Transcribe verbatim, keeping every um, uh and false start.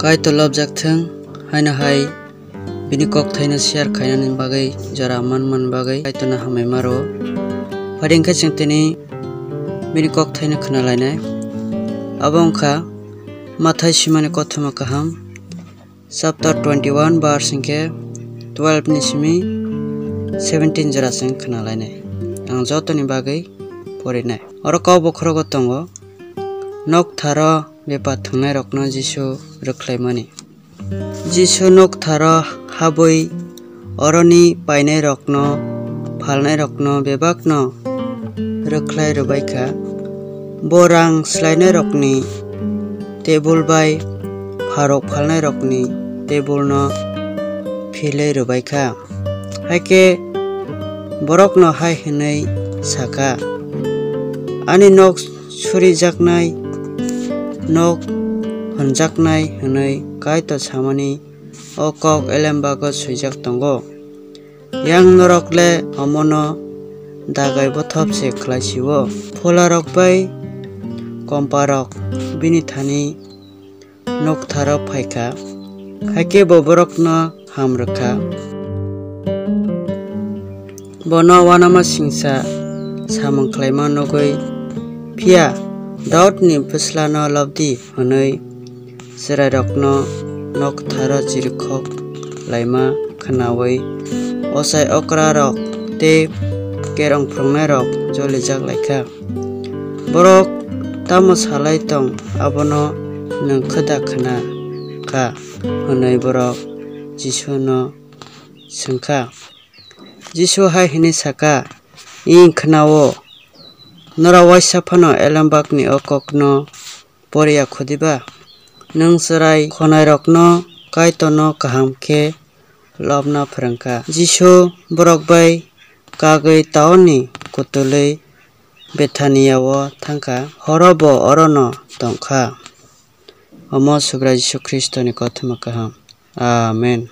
Kaitor lobjak thung, haino hai bini kokthaino share khainani bagwi jora manmani bagwi Kaitorno hambai ma rwo. Phai di hwnkhe chwng tini bini kokthaino khna lainai. Abo wngkha Mathai swimani kothoma kaham, chapter twenty-one, verse hwnkhe twelve ni simi seventeen jora chwng khna lainai. Ang jotoni bagwi porinai. Oro kok bokhorogo tongo, noktharo bepar thwngnairokno Jisu rwkhlaimani. Jisu noktharo habwi oroni painairokno, phalnairokno bebakno rwkhlai rwbai kha. Bo rang swlainairokni tebul bai pharok phalnairokni tebulno philwi rwbai kha. Hakhe borokno hai hwnwi sa kha, "Ani nok surijaknai, nok hwnjaknai," hwnwi Kaitor samani o kok elembago swijak tongo. Yang norok le omono dagai bothop se khlai si-o. Pholarok bai komparok bini thani noktharo phai kha, hakhe bo borokno ham rw kha. Bono uanama singcha samung khlaima nugwi, phiya Daudni bwslano lob di, hwnwi chwrairokno noktharo chirikhok laima khnaui ochai okrarok tei kerong phrwngnairok jolijak lai kha. Borok tamo salai tong, abono nwng khe da khna kha? Hwnwi borok Jisuno swng kha. Jisu hai hwnwi sa kha, "Ing khna-o, norok uaisa phano elembakni o kokno poriya kho diba? Nwng chwrai khonairokno Kaitorno kaham khe lobna phrwng kha." Jisu borok bai kagwi taunni kutulwi Bethania-o thang kha, horo bo orono tong kha. Omo Subrai Jisu Khristoni kothoma kaham. Amen.